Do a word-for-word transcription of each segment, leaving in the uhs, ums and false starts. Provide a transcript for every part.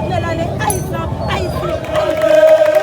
Bèl ane, Ayisyen, Ayisyen.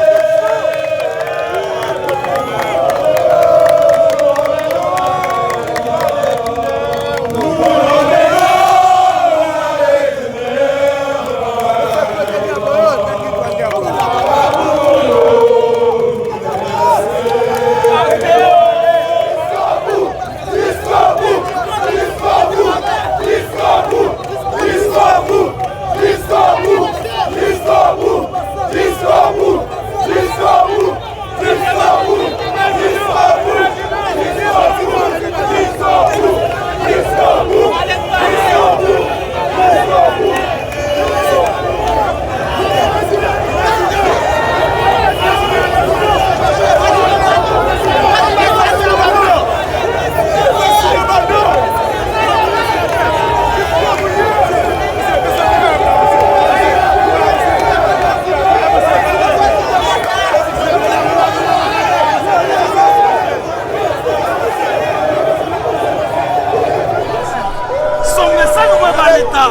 Se yon mesaj nou voye ba Leta.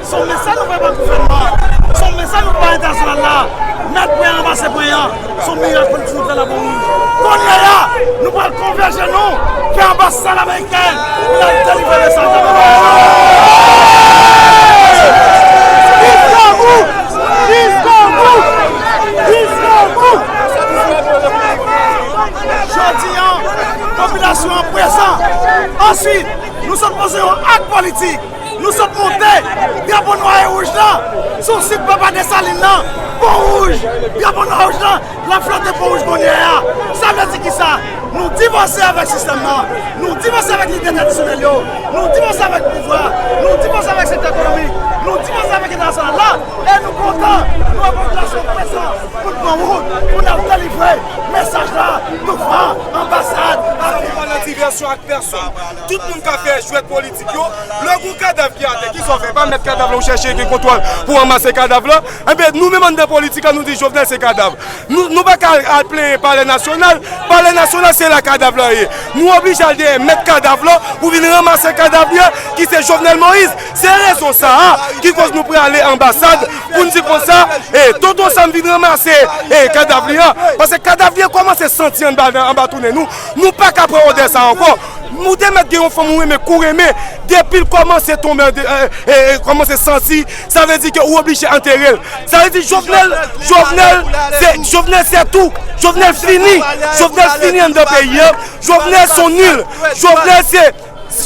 Se yon mesaj nou voye ba gouvènman an. Se yon mesaj nou voye ba entènasyonal la. Mèt pwen an, ranmase pwen an. Se yon mirak politik nou fè la pou nou. Kounye a, nou pral konvèje nou, fè anbasad amerikèn pou n al delivre mesaj la. Jusqu'au bout! Jusqu'au bout! Jusqu'au bout! Jodi a, popilasyon an prezan. Answit, nou sot poze yon ak politik. Nou sot monte drapo nwa e wouj la sou sit papa Desalin nan. Pon wouj, drapo nwa e wouj la, l ap flote pon wouj kounye a. Sa vle di kisa? Nou divòse avèk sistèm nan. Nou divòse avèk lidè tradisyonèl yo. Nou divòse avèk pouvwa. Nou divòse avèk sektè ekonomik. Nou divòse avèk entènasyonal la. E nou kontan nou wè popilasyon prezan pou n pran wout, pou n al delivre mesaj la douvan anbasad avèk. Sa pa nan divèsyon ak pèsonn. Tout moun ka fè jwèt politik yo. Lè w gen yon kadav ki atè, kisa w fè? Pa mèt kadav la, ou chèche gen kontwòl pou w ranmase kadav la. Enben, nou menm anndan politik la, nou di Jovenel se kadav. Nou, nou pa ka al plenyen Palè Nasyonal. Palè Nasyonal, se la kadav la ye. Nou oblije al dèyè mèt kadav la pou vin ranmase kadav li a, ki se Jovenel Moïse. Se rezon sa a ki koz nou prale anbasad pou n di konsa, e, Tonton Sam vin ranmase, e, kadav li a. Paske kadav li a kòmanse santi anba, anba tounen nou. Nou pa ka pran odè sa a ankò. Ou te mèt gen yon fanm ou renmen, kou renmen, depi l kòmanse tonbe, e, e, e, kòmanse santi, sa vle di ke ou oblije antere l. Sa vle di Jovenel, Jovenel, se, Jovenel se tou. Jovenel fini. Jovenel fini anndan peyi a. Jovenel se yon nil. Jovenel se,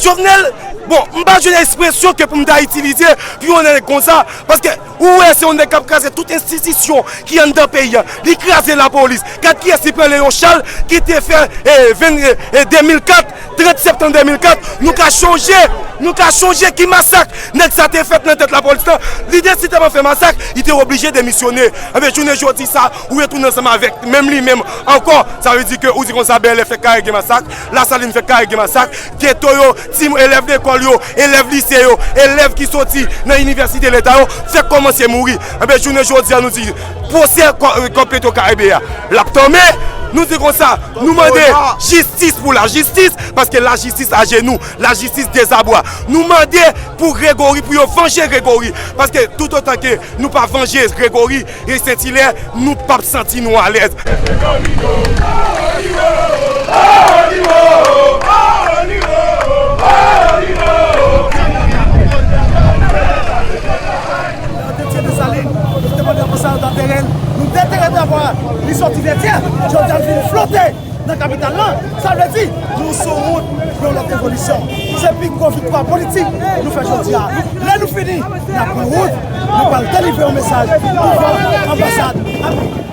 Jovenel, bon, m pa jwenn ekspresyon ke pou m ta itilize pou yon nèg konsa, paske ou wè se yon nèg k ap kraze tout enstitisyon ki anndan peyi a. Li kraze lapolis. Gad kiyès li pran Leon Charles ki te fè, e, ven, e, e, de mil kat, trant septanm de mil kat, nou ka chonje, nou ka chonje ki masak nèg sa te fèt nan tèt lapolis lan. Li deside tèlman fè masak, li te oblije demisyone. Enben, jounen jodi sa, ou retounen ansanm avèk menm li menm ankò. Sa vle di ke ou di konsa, Bèlè fèk kare gen masak, Lasalin fèk kare gen masak, geto yo, ti elèv lekòl yo, elèv lise yo, elèv ki soti nan inivèsite leta yo, fèk kòmanse mouri. Enben, jounen jodi a, nou di, pwosè kò-, kòb Petwokaribe a, l ap tanmen. Nou di konsa, nou mande jistis pou lajistis, paske lajistis ajenou, lajistis dezabwa. Nou mande pou Gregory, pou yo vanje Gregory, paske toutotan ke nou pa vanje Gregory e Sentilè, nou p ap santi nou alèz. Antye Desalin, nou te mande anbasad antere l, nou detere drapo a, li soti Vètyè, jodi a l vin flote nan kapital lan. Sa vle di, nou sou wout yon lòt evolisyon. Se pi gwo viktwa politik nou fè jodi a. Lè nou fini, n ap pran wout, nou pral delivre yon mesaj douvan anbasad ameriken.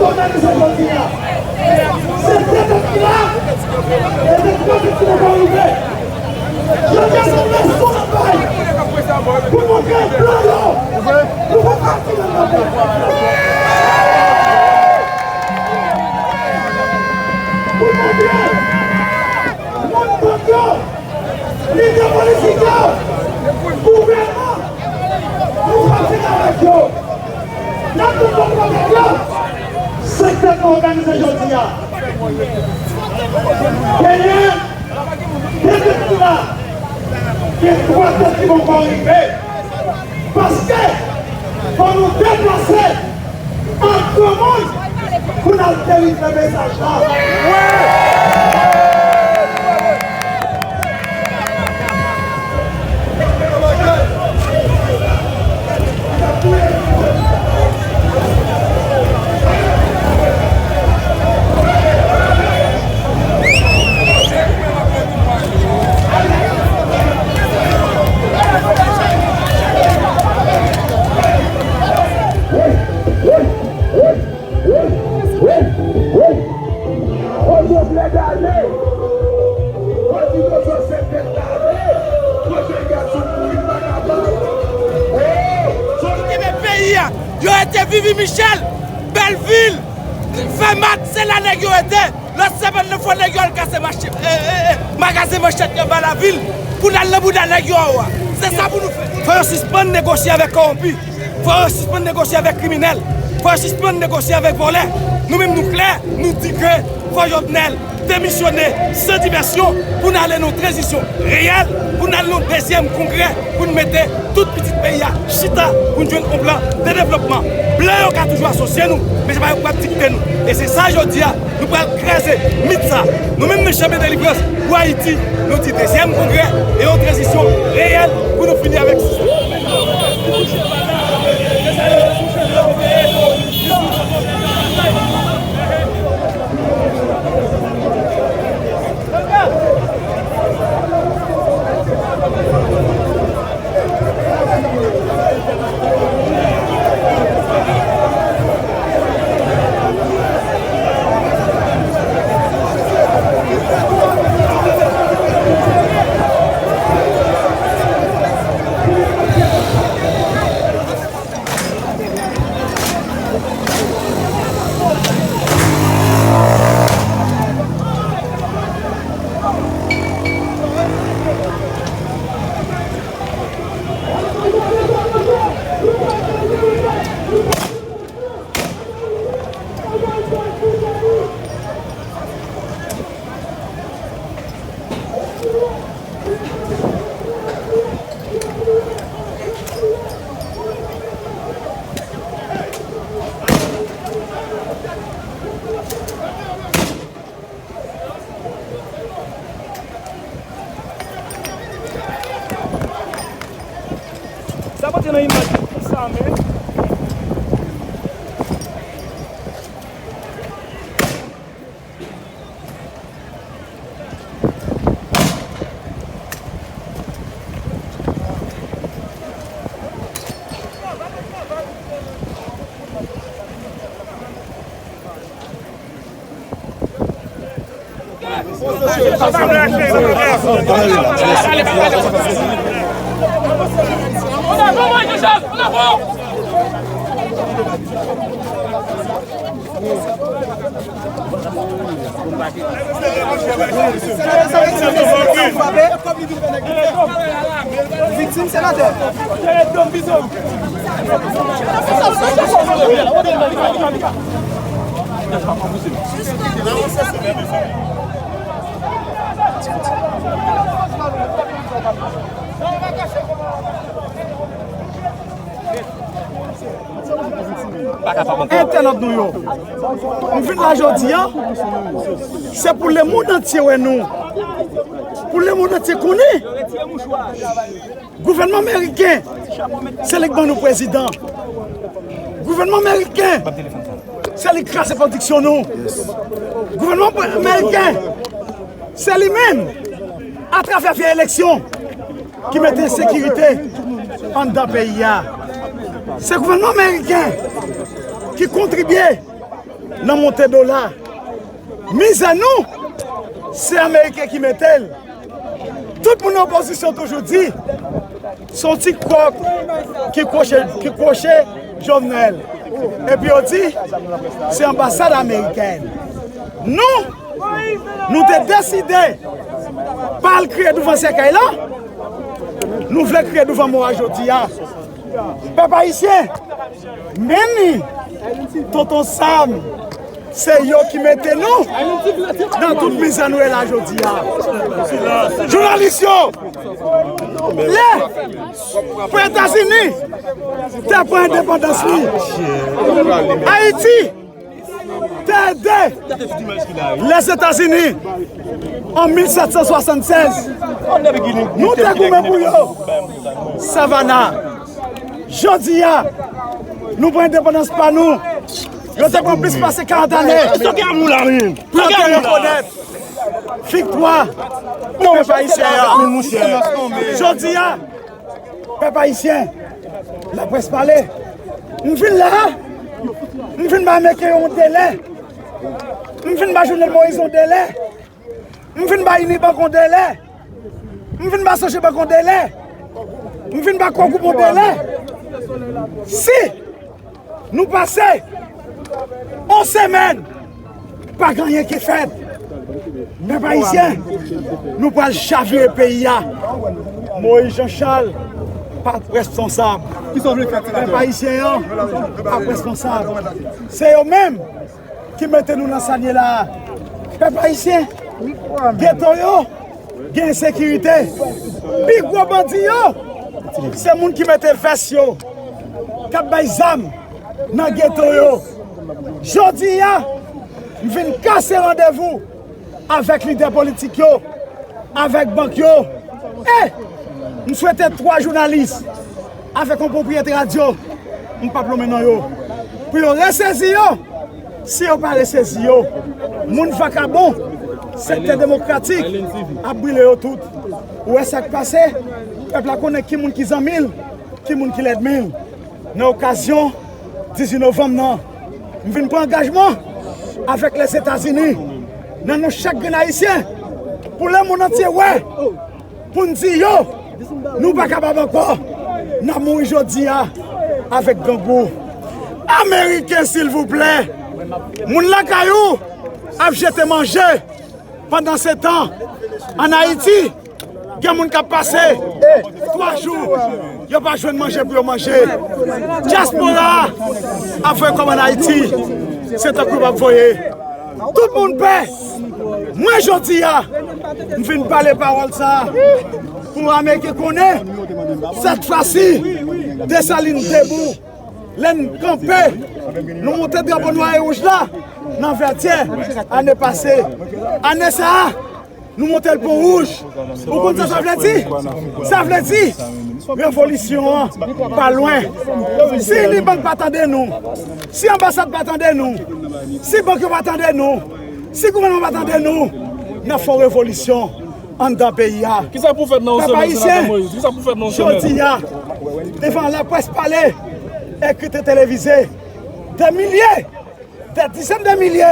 Òganize jodi a. Se de tèt la, e de twa tèt ki poko rive. Jodi a se yon leson n ap bay pou montre blan yo nou pa pati nan nòt. Pou montre moun bann yo, lidè politik yo, gouvènman, nou pa fini avèk yo. N ap tann lòt bagay yo. Senk tèt nou òganize jodi a. Genyen de tèt ki la. Gen twa tèt ki poko rive. Paske fò nou deplase an granmoun pou n al delivre mesaj la. Yo kenbe peyi a. Yo rete Vivi Michel, Bèlvil, Fèmat, se la nèg yo rete. Lòt semèn nan fò nèg yo al kase mache, e, e, e, magazen Manchèt yo anba lavil pou n al nan bouda nèg yo anwo a. Se sa pou nou fè. Fò yo sispann negosye avèk kòwonpi. Fò yo sispann negosye avèk kriminèl. Fò yo sispann negosye avèk vòlè. Nou menm nou klè, nou di ke fò Jovenel demisyone san divèsyon pou n ale nan yon tranzisyon reyèl, pou n al nan yon dezyèm kongrè, pou n mete tout pitit peyi a chita, pou n jwenn yon plan de devlopman. Blan yo ka toujou asosye nou, men se pa yo k pral dikte nou. E se sa jodi a, nou pral kraze mit sa. Nou menm nan Chanm de Delivrans pou Ayiti, nou di dezyèm kongrè e yon tranzisyon reyèl pou nou fini avèk sistèm. Sa pote nan imaj sa menm. Viktim senatè. Entènot nou yo, nou vin la jodi a, se pou lemonn antye wè nou, pou lemonn antye konnen gouvènman meriken se li k ban nou prezidan. Gouvènman meriken se li k kraze pwodiksyon nou. Gouvènman meriken se li menm, atravè vye eleksyon, ki mete ensekirite anndan peyi a. Se gouvènman meriken ki kontribye nan monte dola. Mizè nou, se Ameriken ki mete l. Tout moun nan opozisyon toujou di, se yon ti kòk ki kwoche, ki kwoche Jovenel. Epi yo di, se anbasad amerikèn. Nou, nou te deside pa al kriye douvan sèkèy la. Nou vle kriye douvan mò a jodi a. Pèp ayisyen, men ni Tonton Sam, se yo ki mete nou nan tout mizè nou ye la jodi a. Jounalis yo, lè pou Etazini te pran endepandans li, Ayiti te ede Lèzetazini an mil sèt san swasannsèz. Nou te goumen pou yo. Savannah. Jodi a, nou pran endepandans pa nou. Yo te pran plis pase karant ane pou yo te rekonèt viktwa pèp ayisyen an. Jodi a, pèp ayisyen, laprès pale. M vin la, m vin ba Meke yon delè. M vin ba Jovenel Moïse yon delè. M vin ba Unibank yon delè. M vin ba Sogebank yon delè. M vin ba Kogroup yon delè. Si nou pase yon semèn, pa gen anyen ki fèt. Pèp ayisyen, nou pral chavire peyi a. Moïse Jean Charles p ap responsab. Pèp ayisyen an p ap responsab. Se yo menm ki mete nou nan sa n ye la a. Pèp ayisyen, geto yo gen ensekirite. Pi gwo bandi yo, se moun ki mete vès yo, k ap bay zam nan geto yo. Jodi a, m vin kase randevou avèk lidè politik yo, avèk bank yo. E m swete twa jounalis avèk yon pwopriyetè radyo, m p ap nonmen non yo, pou yo resezi yo. Si yo pa resezi yo, moun vakabon sektè demokratik ap brile yo tout. Ou wè sa k pase? Pèp la konnen ki moun ki zanmi l, ki moun ki lènmi l. Nan okazyon dizuit novanm nan, m vin pran angajman avèk Lèzetazini, nan non chak grenn ayisyen, pou lemonn antye wè, pou n di yo, nou pa kapab ankò, n ap mouri jodi a avèk grangou. Ameriken, silvouplè, moun lakay ou ap jete manje. Pandansetan, ann Ayiti, gen moun k ap pase twa jou, yo pa jwenn manje pou yo manje. Dyaspora a ap voye kòb ann Ayiti, se tankou yo p ap voye. Tout moun pè. Mwen, jodi a, m vin pale pawòl sa a pou Ameriken konnen, sèt fwa si, Desalin debou. Lè n kanpe, nou monte drapo nwa e wouj la nan Vètyè ane pase. Ane sa a, nou monte l Pon Wouj. Ou konn sa sa vle di? Sa vle di, revolisyon an pa lwen. Si Unibank pa tande nou, si anbasad pa tande nou, si bank yo pa tande nou, si gouvènman pa tande nou, n ap fè yon revolisyon anndan peyi a. Kisa pou fèt nan yon semèn, Senatè Moïse? Kisa pou fèt nan yon semèn? Jodi a, devan laprès pale, ekri, televize, de milye, de dizèn de milye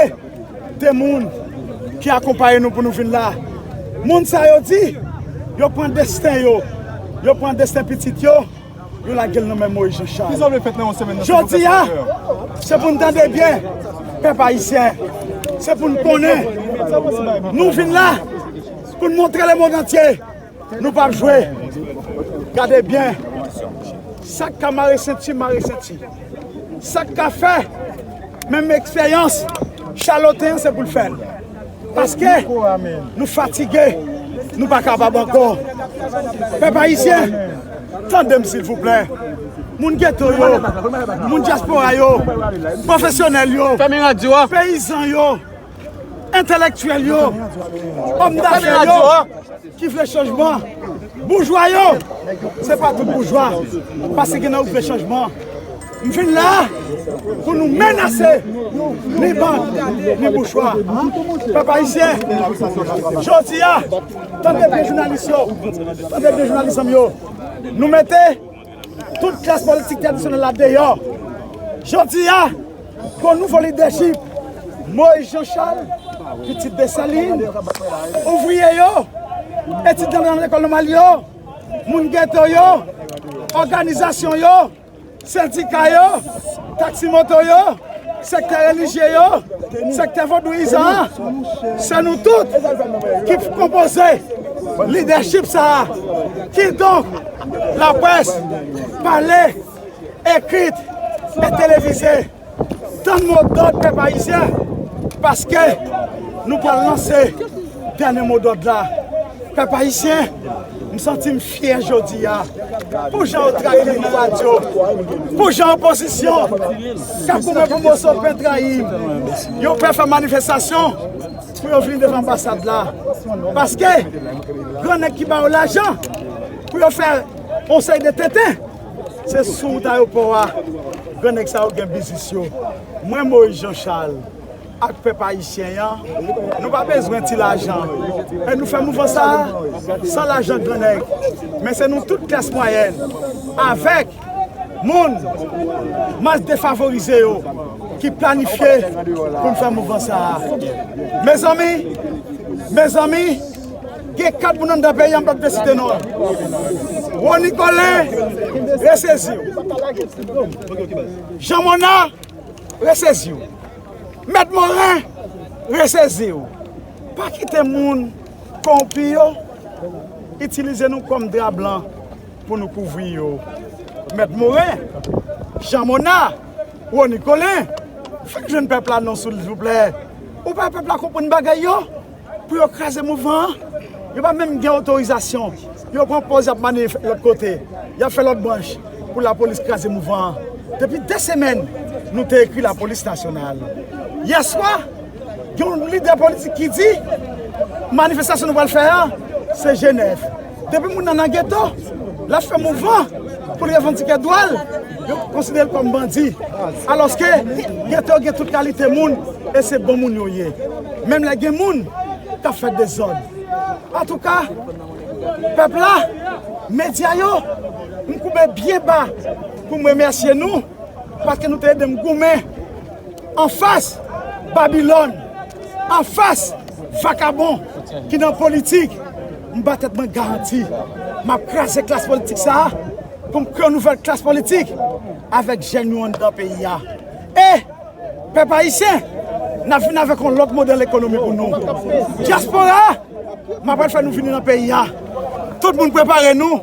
de moun ki akonpaye nou pou nou vin la. Moun sa yo di, yo pran desten yo, yo pran desten pitit yo, yo lage l nan men Moïse Jean Charles. Kisa w vle fèt nan yon semèn nan? Jodi a, se pou n tande byen, pèp ayisyen. Se pou n konnen. Nou vin la pou n montre lemonn antye nou p ap jwe. Gade byen. Sa k ka mare senti, mare senti. Sa k ka fè menm eksperyans chaloten an, se pou l fè l. Paske nou fatige, nou pa kapab ankò. Pèp ayisyen, tande m silvouplè. Moun geto yo, moun dyaspora yo, pwofesyonèl yo, peyizan yo, entelektyèl yo, òm dafè yo ki vle chanjman. Boujwa yo, se pa tout boujwa, paske gen nan yo ki vle chanjman. M vin la pou nou menase ni bank, ni boujwa. Pèp ayisyen, jodi a, tande byen jounalis yo, tande byen jounalis zanmi yo. Nou mete tout klas politik tradisyonèl la deyò. Jodi a, gon nouvo lidèchip Moïse Jean Charles, pitit Desalin, ouvriye yo, etidyan nan lekòl nòmal yo, moun geto yo, òganizasyon yo, sendika yo, taksi moto yo, sektè relijye yo, sektè vodouyizan an, se nou tout ki konpoze lidèchip sa a. Kidonk, laprès, pale, ekrit e televize, tann modòd pèp ayisyen, paske nou pral lanse dènye modòd la. Pèp ayisyen, m santi m fyè jodi a. Pou jan yo trake m nan radyo, pou jan opozisyon k ap goumen pou moso pen trayi m, yo pè fè manifestasyon pou yo vin devan anbasad la. Paske gran nèg ki ba yo lajan pou yo fè yon seri de tenten, se sou wout ayewopò a, gran nèg sa yo gen biznis yo. Mwen, Moïse Jean Charles, ak pèp ayisyen an, nou pa bezwen ti lajan. E nou fè mouvman sa a san lajan gran nèg. Men se nou tout klas mwayèn, avèk moun, mas defavorize yo, ki planifye pou n fè mouvman sa a. Mezanmi, mezanmi, gen kat moun anndan peyi a, m p ap vle site non. Rony Colin, resezi w. Jean Mona, resezi w. Mèt Morin, resezi w. Pa kite moun kowonpi yo itilize nou kòm dra blan pou nou kouvri yo. Mèt Morin, Jean Mona, Rony Colin, fè n jwenn pèp la non, silvouplè. Ou pa wè pèp la konprann bagay yo? Pou yo kraze mouvman an, yo pa menm gen otorizasyon. Yo pran pòz y ap manif lòt kote, y ap fè lòt branch pou lapolis kraze mouvman an. Depi de semèn, nou te ekri lapolis nasyonal. Yèswa, gen yon lidè politik ki di manifestasyon nou pral fè a, se G nèf. Depi moun nan nan geto, l ap fè mouvman pou l revandike dwa l, yo konsidere l kòm bandi. Alòske geto gen tout kalite moun e se bon moun yo ye. Menm lè gen moun k ap fè dezòd. Antouka, pèp la, medya yo, m koube byen ba pou m remèsye nou, paske nou te ede m goumen anfas Babilòn, anfas vakabon ki nan politik. M ba tèt mwen garanti, m ap kraze klas politik sa a pou m kreye yon nouvèl klas politik avèk jèn yo anndan peyi a. E pèp ayisyen, n ap vin avèk yon lòt modèl ekonomi pou nou. Dyaspora, m ap fè nou vini nan peyi a. Tout moun prepare nou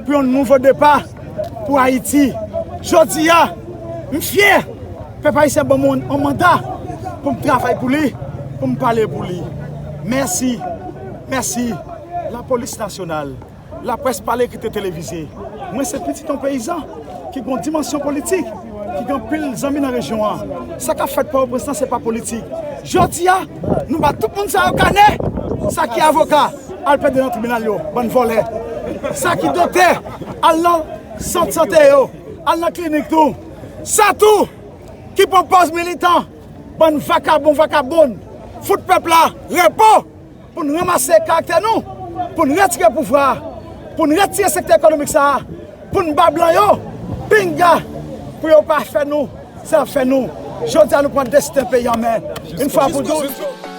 pou yon nouvo depa pou Ayiti. Jodi a, m fyè. Pèp ayisyen ban mwen yon manda pou m travay pou li, pou m pale pou li. Mèsi, mèsi. Lapolis nasyonal, laprès pale, ekri, televize. Mwen se pitit yon peyizan ki gen yon dimansyon politik, ki gen anpil zanmi nan rejyon an. Sa k ap fèt Pòtoprens lan, se pa politik. Jodi a, nou ba tout moun sa yo kanè, sa ki avoka, al plede nan tribinal yo, bann vòlè. Sa ki doktè, al nan sant sante yo, al nan klinik tou. Sa tou ki pran pòz militan, bann vakabon, vakabon, fout pèp la repo pou n ranmase karaktè nou, pou n retire pouvwa a, pou n retire sektè ekonomik sa a, pou n ba blan yo pinga, pou yo pa fè nou sa y ap fè nou. Jodi a, nou pran desten peyi an men, yon fwa pou tout.